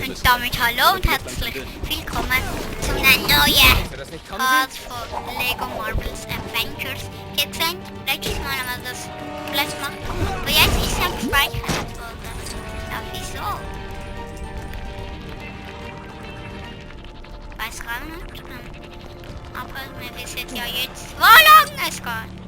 Und damit hallo und herzlich willkommen zu einer neuen Part von Lego Marvel's Adventures. Jetzt sind letztes Mal haben wir das Platz gemacht, aber jetzt ist es gespeichert worden. Ja, wieso? Weiß gar nicht. Aber wir wissen ja jetzt, wo lang es geht.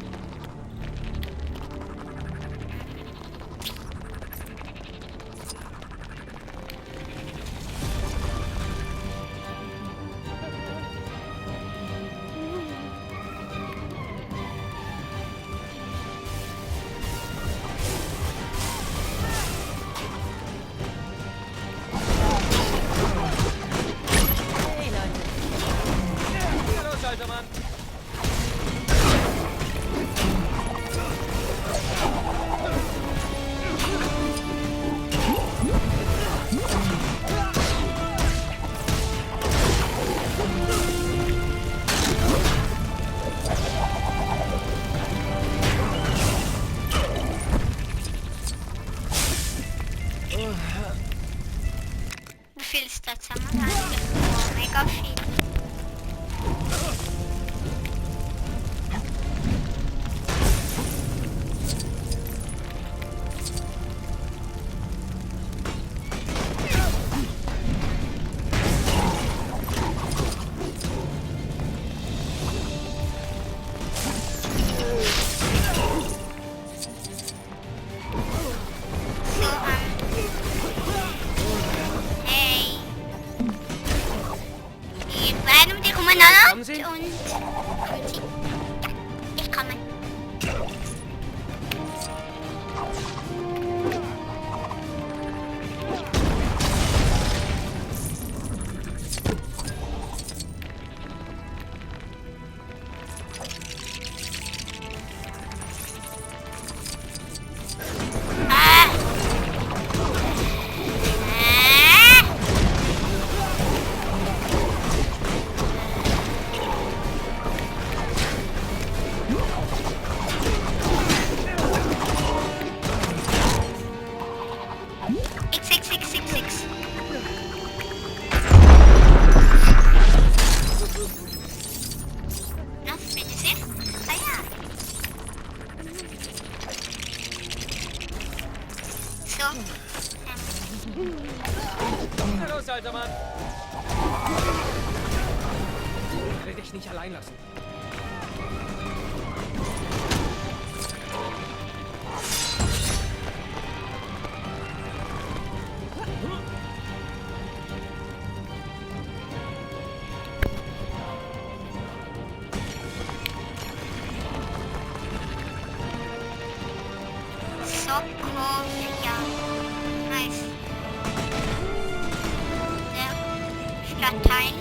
Wie viel ist das zusammen eigentlich? Oh, mega viel. Und ich komme. Na los, alter Mann! Ich will dich nicht allein lassen. Sokovia. Nice. Der Stadtteil.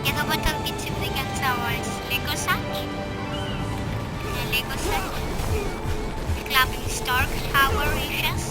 Der Roboter gibt es übrigens auch als Lego-Set. Der Lego-Set. Ich glaube im Stark Tower ist es.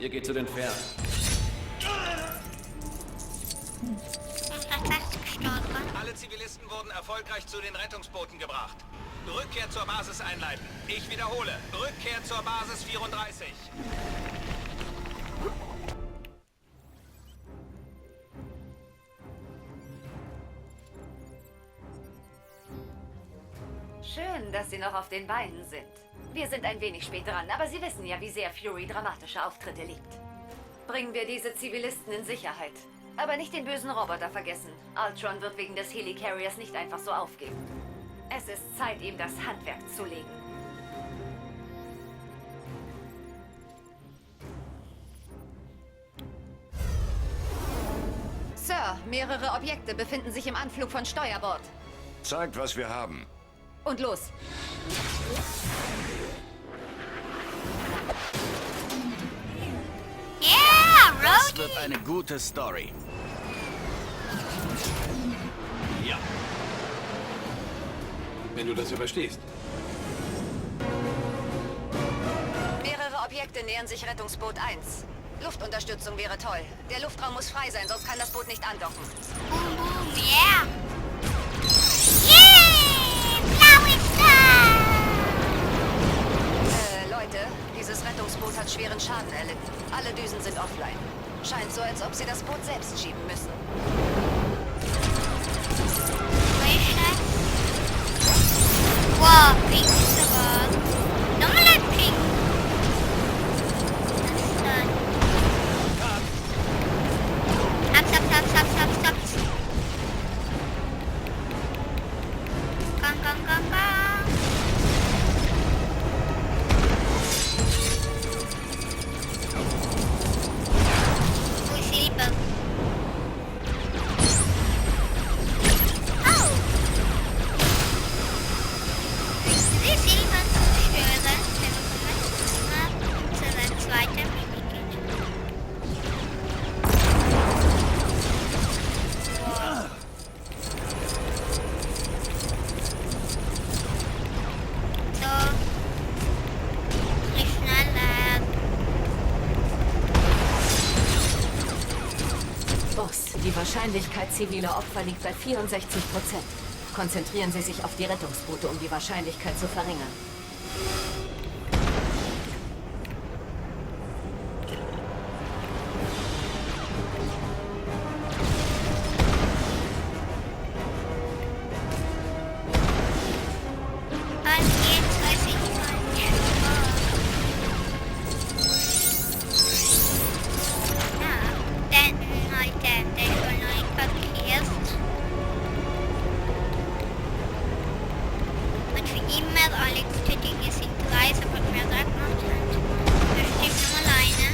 Ihr geht zu den Fähren. Und das ist gestorben. Alle Zivilisten wurden erfolgreich zu den Rettungsbooten gebracht. Rückkehr zur Basis einleiten. Ich wiederhole. Rückkehr zur Basis 34. Schön, dass Sie noch auf den Beinen sind. Wir sind ein wenig spät dran, aber Sie wissen ja, wie sehr Fury dramatische Auftritte liebt. Bringen wir diese Zivilisten in Sicherheit. Aber nicht den bösen Roboter vergessen. Ultron wird wegen des Helicarriers nicht einfach so aufgeben. Es ist Zeit, ihm das Handwerk zu legen. Sir, mehrere Objekte befinden sich im Anflug von Steuerbord. Zeigt, was wir haben. Und los. Yeah, Das Rhodey! wird eine gute Story. Ja. Wenn du das überstehst. Mehrere Objekte nähern sich Rettungsboot 1. Luftunterstützung wäre toll. Der Luftraum muss frei sein, sonst kann das Boot nicht andocken. Boom, boom, yeah! Yeah! Blaue Star! Leute, dieses Rettungsboot hat schweren Schaden erlitten. Alle Düsen sind offline. Scheint so, als ob sie das Boot selbst schieben müssen. Wow, pink ist aber... Nochmal ein pink. Stop. Gang. Wo ist die Liebe? Oh! Die Silber zerstören. Zu der zweiten Minigate. Wow. So. Nicht schneller. Boss, die Wahrscheinlichkeit ziviler Opfer liegt bei 64%. Konzentrieren Sie sich auf die Rettungsboote, um die Wahrscheinlichkeit zu verringern. Was geht's, weiß ich nicht. Ja, denn heute, der schon neu verkehrt. Und für immer alle gute Dinge sind drei, so wird mir sagt noch bestimmt nur alleine.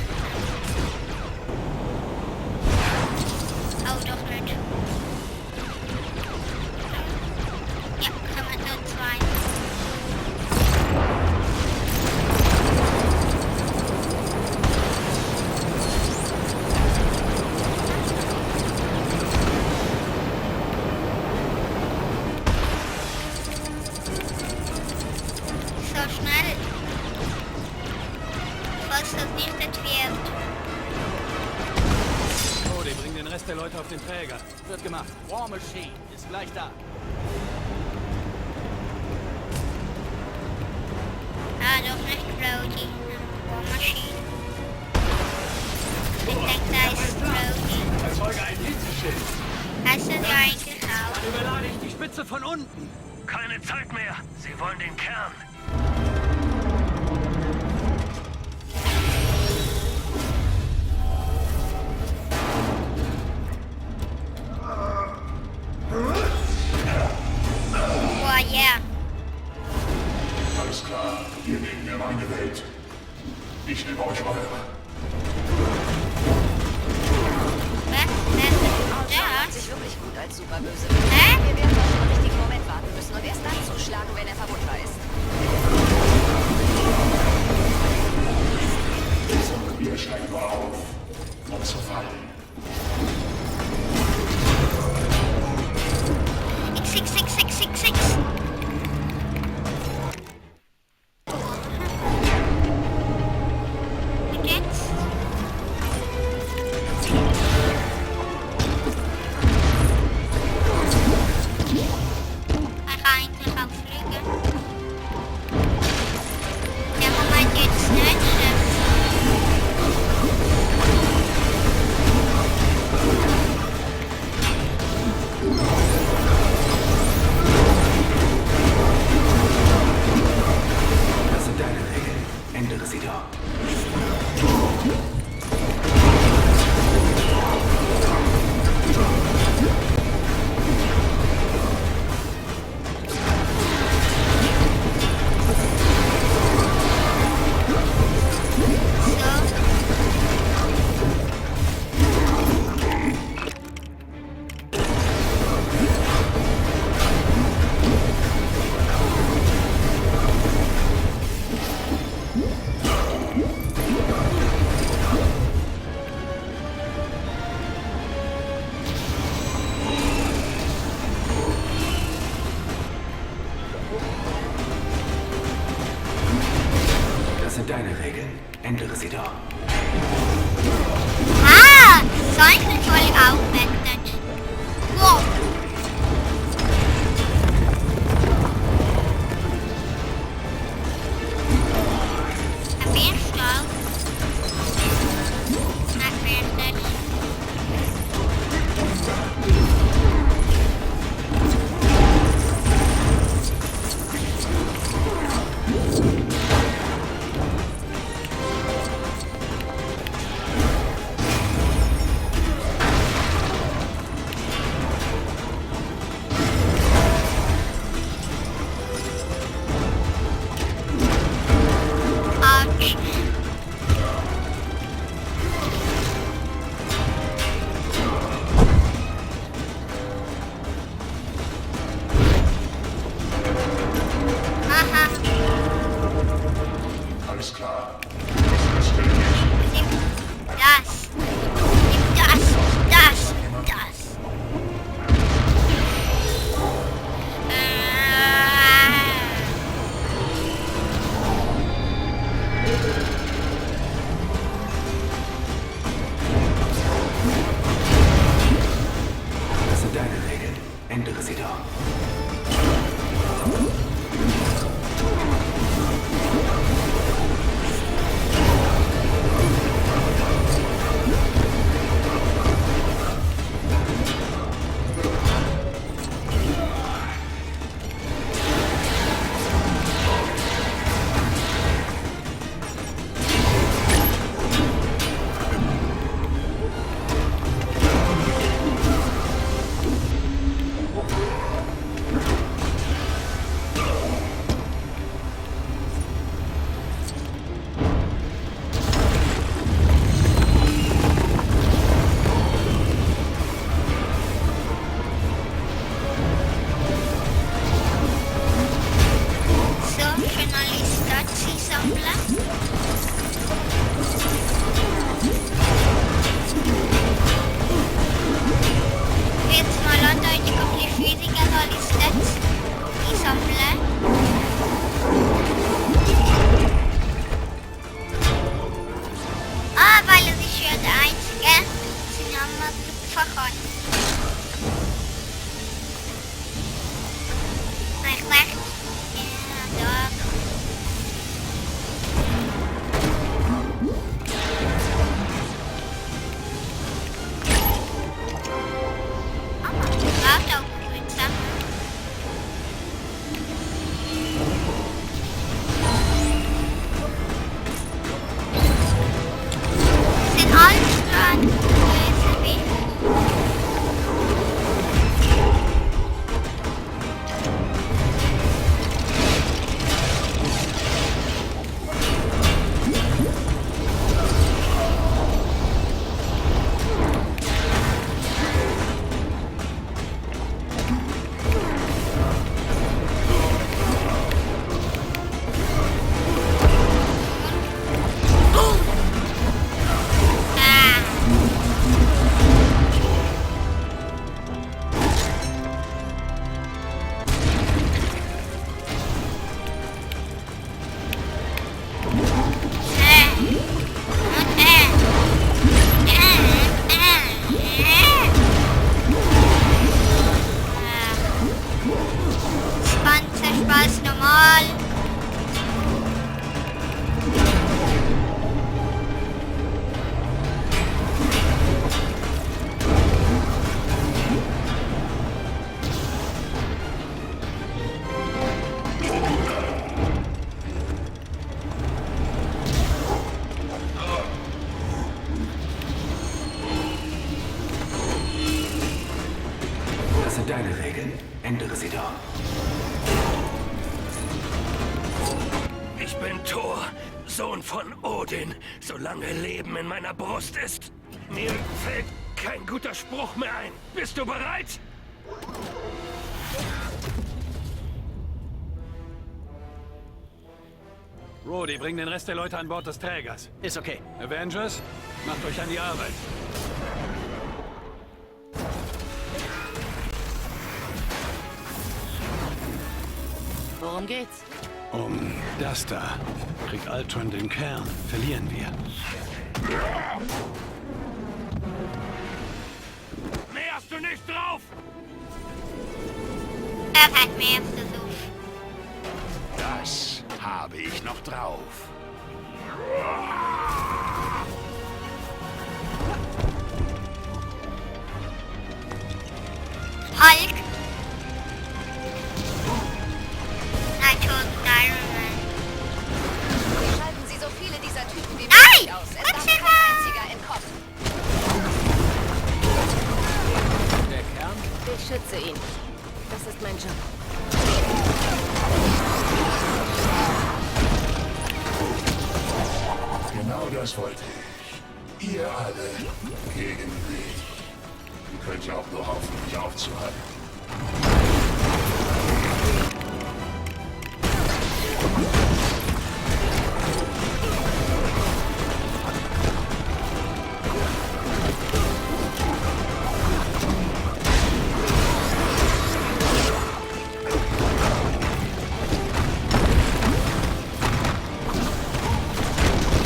Oh, doch nicht. Ja, kann man nur zwei. So schnell. Falls das nicht wird. Oh, die bringen den Rest der Leute auf den Träger. Wird gemacht. War Machine ist gleich da. Ah, doch nicht Brody. War Machine. Ich denke, da ist Brody. Erzeuge ein Hitzeschild. Hast du sie eigentlich auch? Überlade ich die Spitze von unten. Keine Zeit mehr. Sie wollen den Kern. Boah, yeah. Alles klar, ihr nehmt mir meine Welt. Ich nehme euch eure. Was? Hört Das? sich wirklich gut als Superböse. Hä? Wir werden auf den richtigen Moment warten müssen und erst dann zuschlagen, wenn er verwundbar ist. So, ihr steigt mal auf, um zu fallen. X. Und jetzt? sind deine Regeln. Ändere sie doch. Ah, solchen voll aufwendet. Wow. Bierstahl. Abwendet. Ouch. Aha. Alles klar. Das will ich. Nimm das. Nimm das. Das sind deine Regeln. Ändere sie doch. So, Journalistatie-Sammler. Jetzt mal eindeutig auf die Physiker-Journalistatie-Sammler. Ah, weil es ist ja der einzige Cinnamon-Fachmann. Ich dachte, ja, da. Braucht auch Grünze. Sind alles gerade Bösewicht. Panzerspaß normal. Das sind deine Regeln. Ändere sie doch. Ich bin Thor, Sohn von Odin, solange Leben in meiner Brust ist. Mir fällt kein guter Spruch mehr ein. Bist du bereit? Rhodey, bring den Rest der Leute an Bord des Trägers. Ist okay. Avengers, macht euch an die Arbeit. Worum geht's? Um das da. Kriegt Ultron den Kern, verlieren wir. Mehr hast du nicht drauf! Er hat mehr Versuch. Das habe ich noch drauf. Hulk. Iron Man. Schalten Sie so viele dieser Typen wie Nein! möglich aus. Es darf Quicksilver! kein einziger entkommen. Der Kern? Ich schütze ihn. Das ist mein Job. Genau das wollte ich. Ihr alle gegen mich. Ihr könnt ja auch nur hoffen, mich aufzuhalten.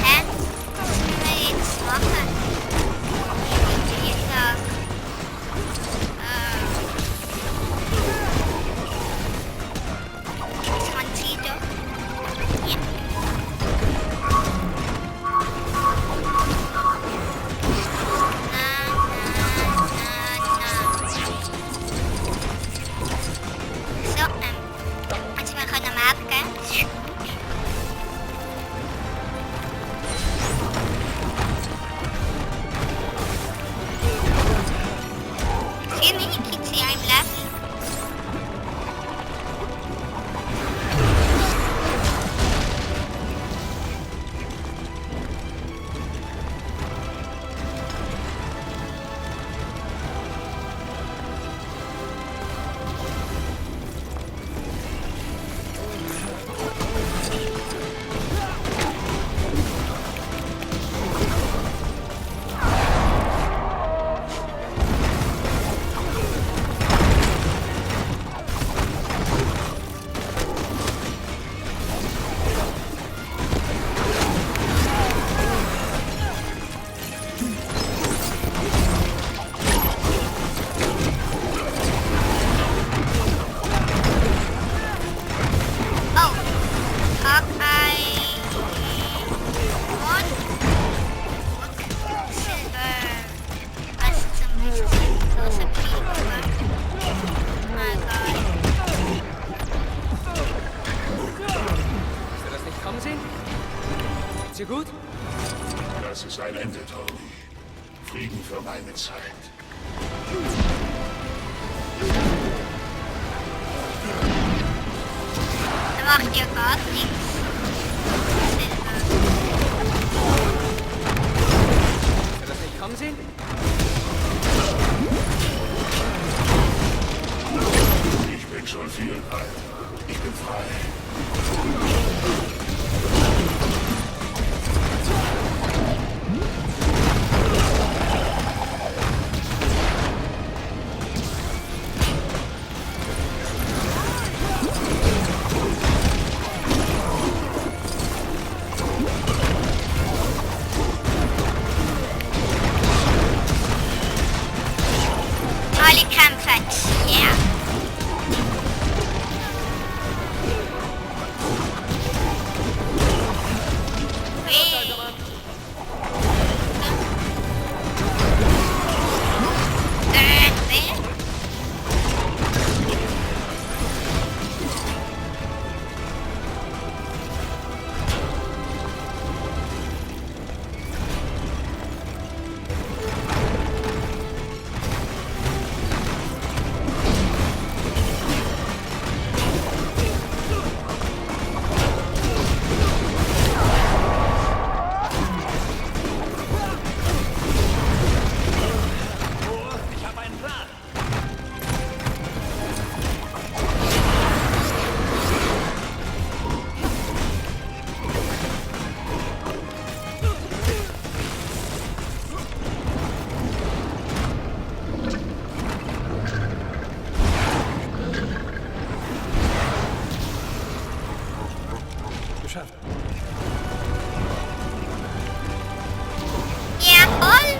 Hä? Was müssen wir jetzt machen? Dieser... Ist man sie doch? Ja. So, also wir können am Abend gehen. 4 Minikits in einem Level. Oh, Hawkeye und Silver. Was ist am wichtigsten? Große Figur. Oh Gott. Hast du das nicht kommen sehen? Geht's dir gut? Das ist ein Ende, Tony. Frieden für meine Zeit. Er macht ja gar nichts. Silver. Hast du das nicht kommen sehen? Ich bin schon viel weiter. Ich bin frei. Alle Kämpfer, yeah. geschafft. Ja, voll.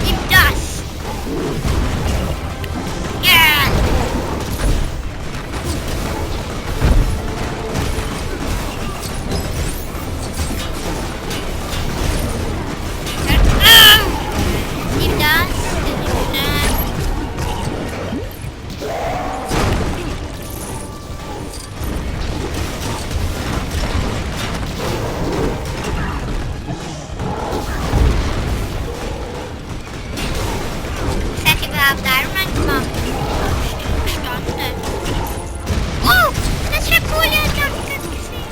Gib das. Ja. Gib das. Hat überhaupt Iron Man gemacht? Gestanden. Oh, das ist ja cool, ja, ich hab das gesehen.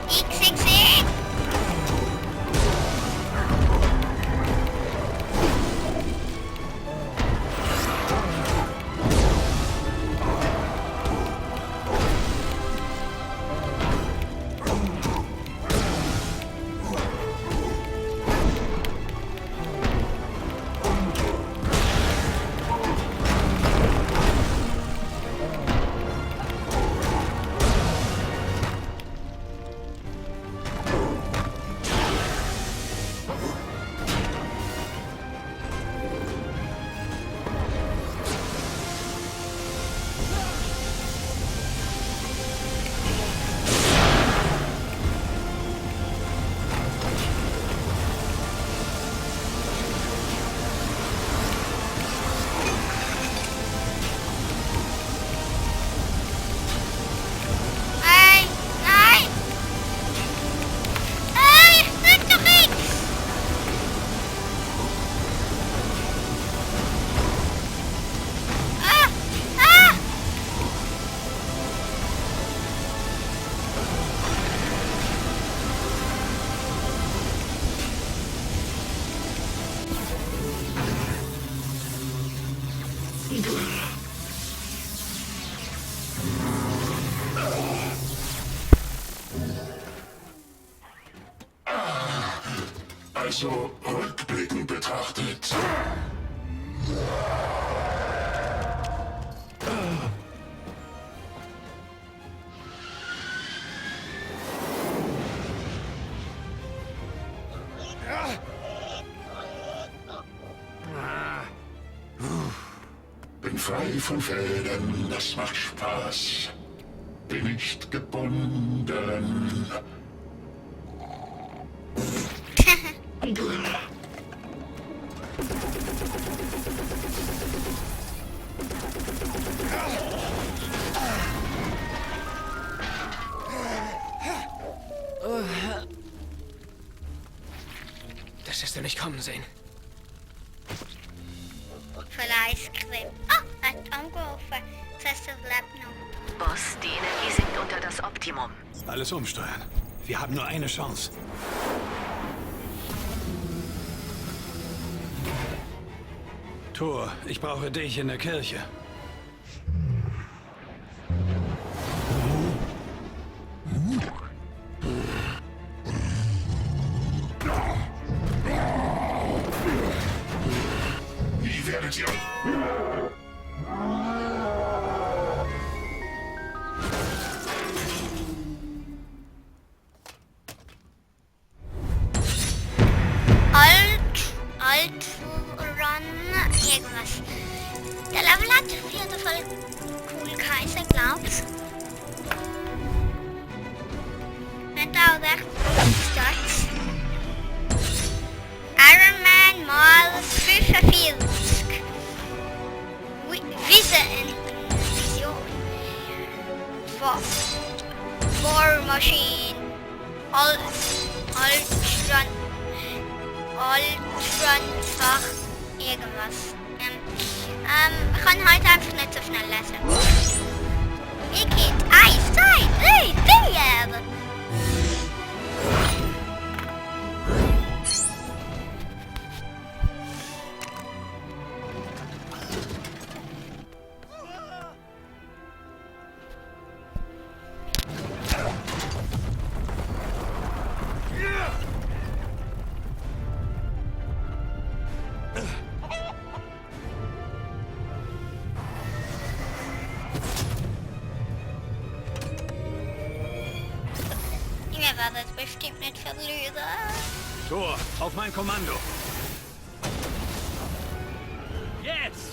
XXX. Nein, nein. Sag doch nichts. Ah, ah. Also rückblickend betrachtet. Bin frei von Feldern, das macht Spaß. Bin nicht gebunden. Das hast du nicht kommen sehen. Fleischcreme. Oh, hat angerufen. Das heißt, das lebt noch. Boss, die Energie sinkt unter das Optimum. Alles umsteuern. Wir haben nur eine Chance. Thor, ich brauche dich in der Kirche. Wie werdet ihr... Run, irgendwas. Der Level hat auf jeden Fall cool geheißen, glaub's. Nicht auch echt Stats. Iron Man mal 45. Vision. War Machine. Alles. Ultron-Fach irgendwas. Ich kann heute einfach nicht so schnell lesen. Wie geht? 1, 2, 3, 4. Ihr werdet bestimmt nicht verlieren. Thor, auf mein Kommando. Jetzt!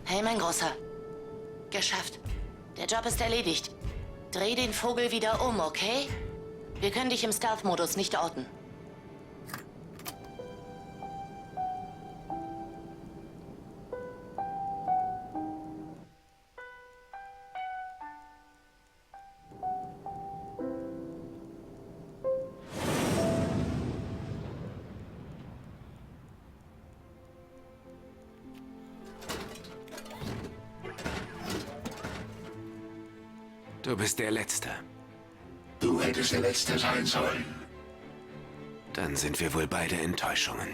Hey, mein Großer. Geschafft. Der Job ist erledigt. Dreh den Vogel wieder um, okay? Wir können dich im Stealth-Modus nicht orten. Du bist der Letzte. Du hättest der Letzte sein sollen. Dann sind wir wohl beide Enttäuschungen.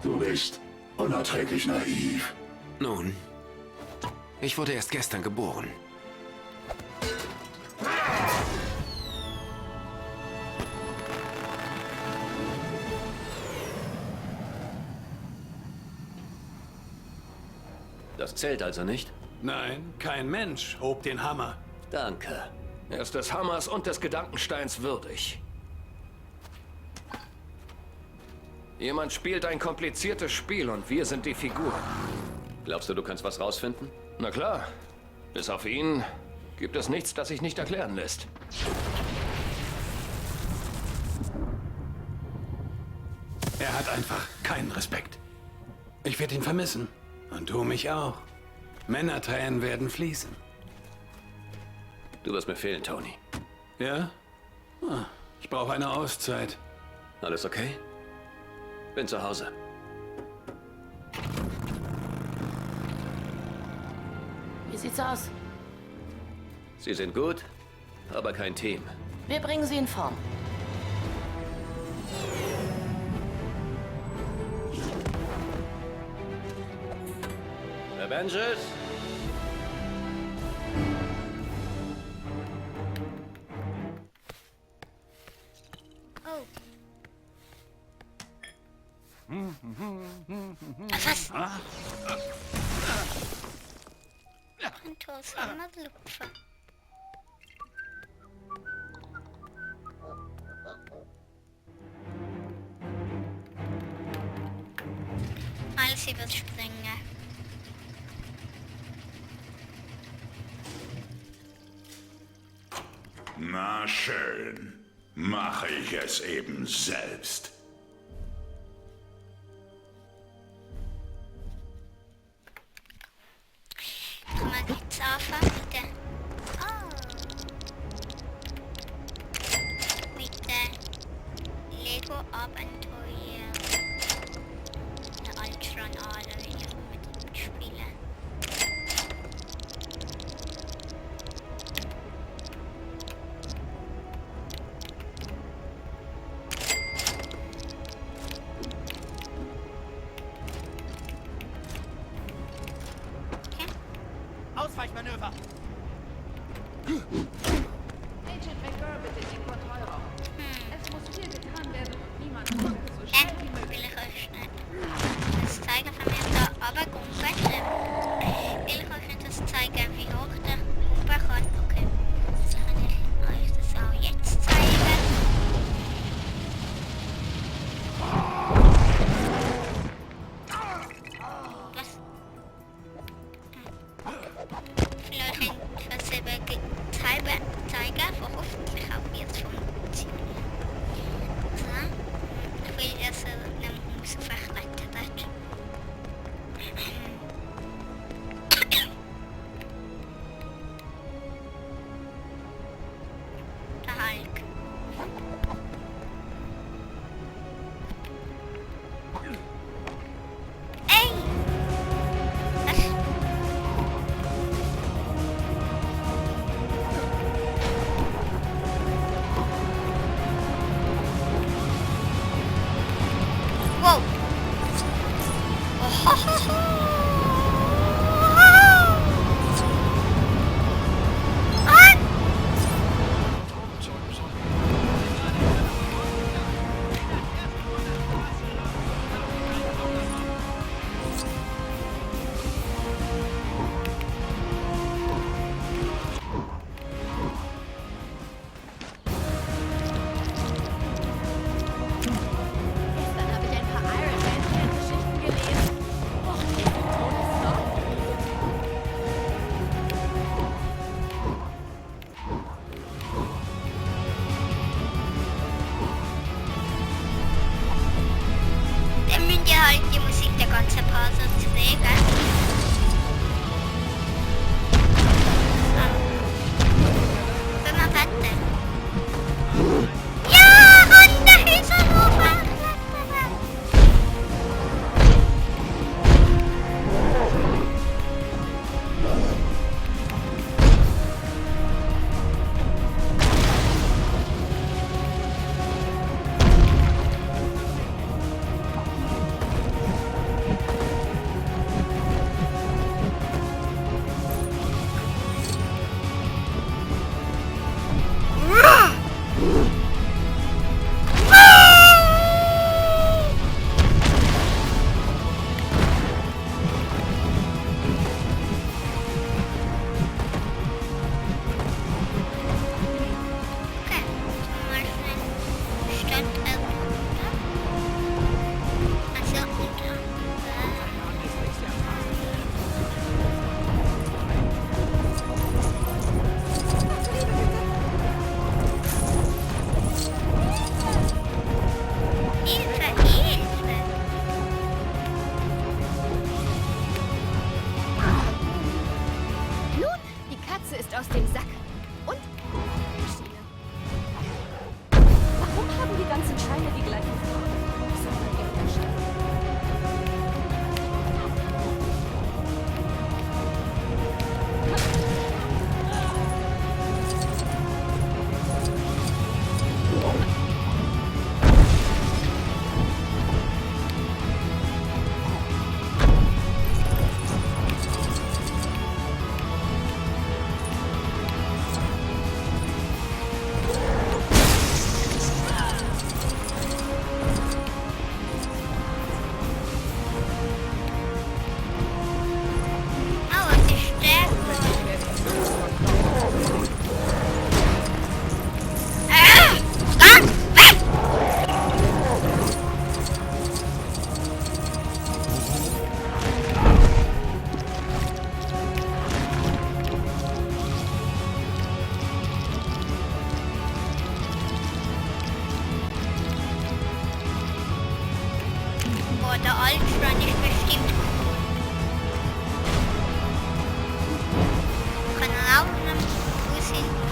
Du bist unerträglich naiv. Nun, ich wurde erst gestern geboren. Das zählt also nicht? Nein, kein Mensch hob den Hammer. Danke. Er ist des Hammers und des Gedankensteins würdig. Jemand spielt ein kompliziertes Spiel und wir sind die Figuren. Glaubst du, du kannst was rausfinden? Na klar. Bis auf ihn gibt es nichts, das sich nicht erklären lässt. Er hat einfach keinen Respekt. Ich werde ihn vermissen. Und du mich auch. Männertränen werden fließen. Du wirst mir fehlen, Tony. Ja? Ich brauche eine Auszeit. Alles okay? Bin zu Hause. Wie sieht's aus? Sie sind gut, aber kein Team. Wir bringen sie in Form. Avengers? Oh. Was? Ein Toast mit Lupfer. Alles überspringen. Na schön. Mache ich es eben selbst. Kann man jetzt aufhören mit der... Oh. Mit der Lego-Abenteuer. Der Ultron-Ader will ich unbedingt spielen. Ausweichmanöver! Agent McGurr bitte in den Kontrollraum. Es muss viel getan werden und niemand sollte so schnell wie Will möglich. ich euch schnell das zeigen von mir da aber gumpert. Will ich euch das zeigen, wie hoch der Gumper kann. Okay, jetzt kann ich euch das auch jetzt zeigen. Was?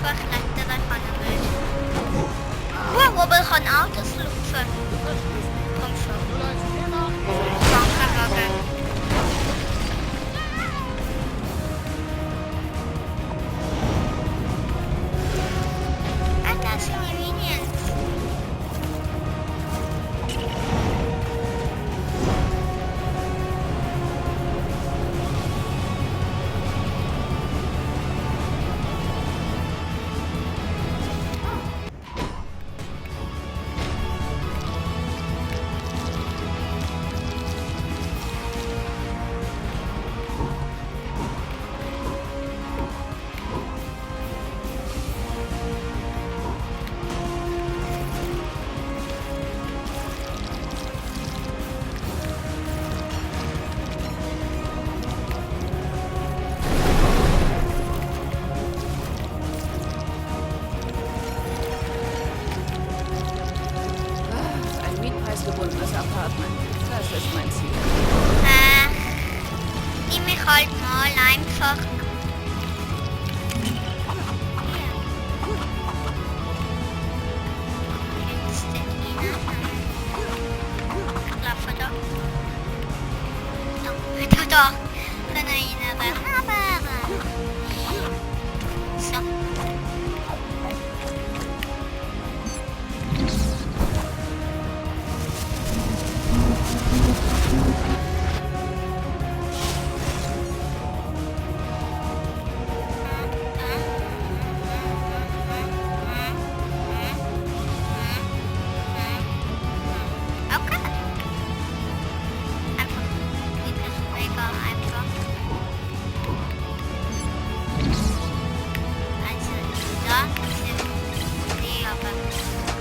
einfach klettern kann er nicht. Aber ich kann Autos lupfen. Komm schon. Krankenwagen. Ah, da sind die Minions. Ein mietpreisgebundenes Apartment. Das ist mein Ziel. Nimm mich halt mal einfach. Jetzt den hinein. Ich glaube da. Da. Kann er ihn aber. So. Okay. Einfach. Wirklich mega einfach. Also, da sind die, aber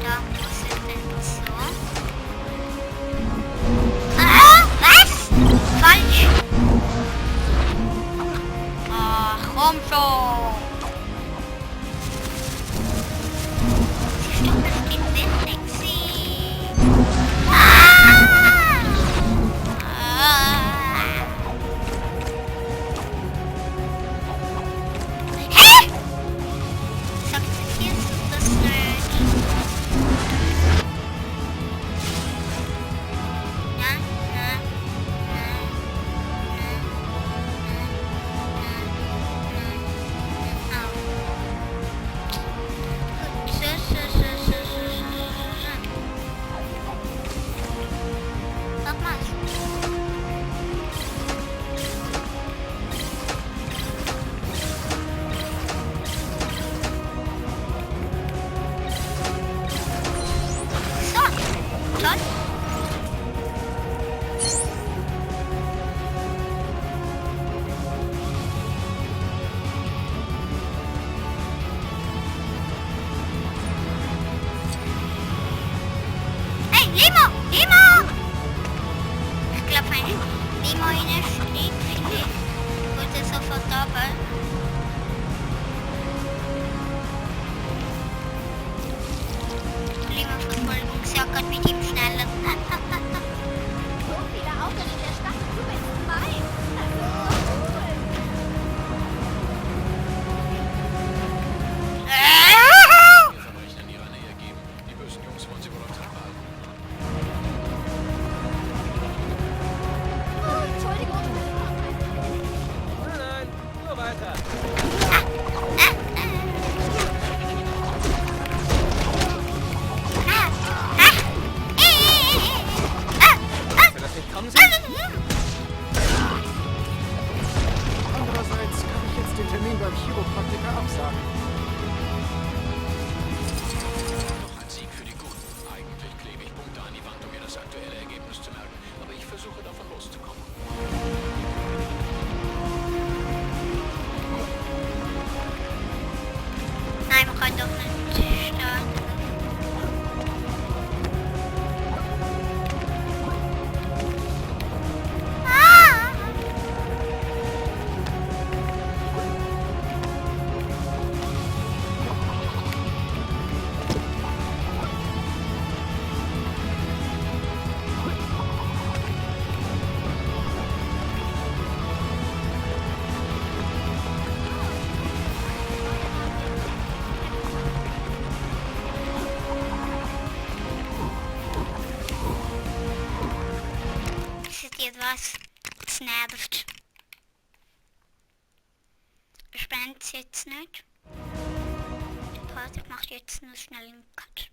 da muss ich denn so. Ah, was? Falsch. Ah, komm schon. Siehst du, das geht nicht sexy. Hä? Ich akzeptiere das nicht. Ja, Nochmals. So, toll. Hey, Limo! Limo! Ich glaube, eine Limo in der Street vielleicht wurde sofort aber. Limo-Verfolgungsjagd mit ihm schneller. So viele Autos in der Stadt, du bist mein. Das ist so cool. Verbrechen in ihrer Nähe geben. Die bösen Jungs wollen sie wohl auf Trab halten. Oh, Entschuldigung. Nein, nur weiter. Dass wir das nicht kommen sehen? Andererseits kann ich jetzt den Termin beim Chiropraktiker absagen. Noch ein Sieg für die Guten. Eigentlich klebe ich Punkte an die Wand, um mir das aktuelle Ergebnis zu merken. Aber ich versuche davon loszukommen. Nein, man kann doch nicht starten. Ah! wartet. Ich beende es jetzt nicht. Der Part macht jetzt nur schnell einen Cut.